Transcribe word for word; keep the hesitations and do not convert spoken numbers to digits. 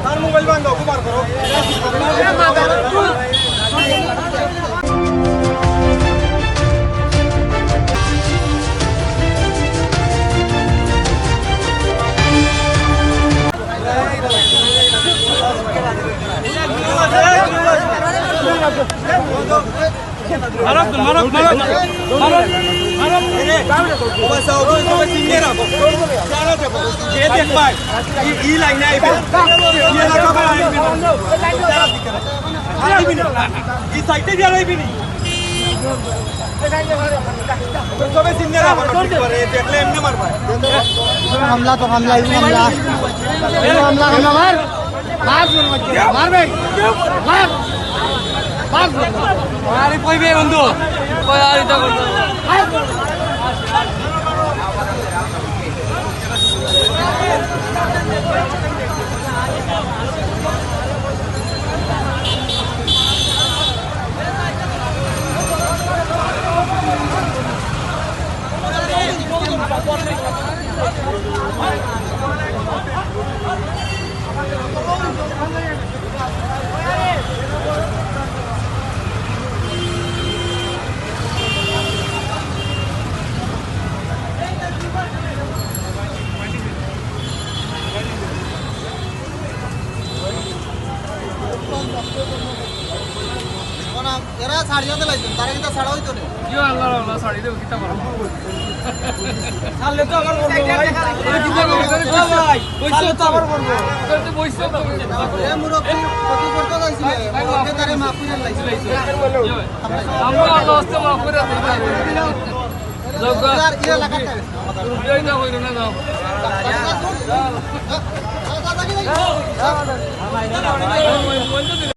তার মোবাইল ভাঙা, ওকে বার করো। মারো, মারো, মারো, মারো, মারো। এরে, ও ভাই, সব, সব চিনিয়ে রাখো। যারা যাবো, যে দেখবায়, ই, ই লাইনে আইবে। ই এলাকা ভাই আইবে না। যারা দিকে না। আইবে না। ই সাইডে যারা আইবে না। সবে চিনিয়ে রাখো, ঠিক করে, দেখলে এমনি মারবায়। হামলা তো হামলা, এই হামলা। এই হামলা, হামলা, মার। মার, মার, মার। মার। মার। আরে কইবে বন্ধু। কই আর এটা বন্ধু। এরা ছাড়িয়া দিলাইছেন, তারা কিন্তু ছাড়া হইতো না। ইয়া আল্লাহ, আল্লাহ, ছাড়ি দেব, কিতা করব? ছাড়লে তো আবার বলবো ভাই। আরে, কিতা করব? আরে, ও ভাই, ছাড়লে তো আবার বলবো। এ মুরব্বি, ক্ষতি করতে চাইছিলে, মুরব্বি তারে মাফ করে লাইছিল। আমরা আল্লাহ আস্তে মাফ করে দিই। যাও গা। আর ইয়ে লাগাতে। যাও, যাও, যাও, যাও।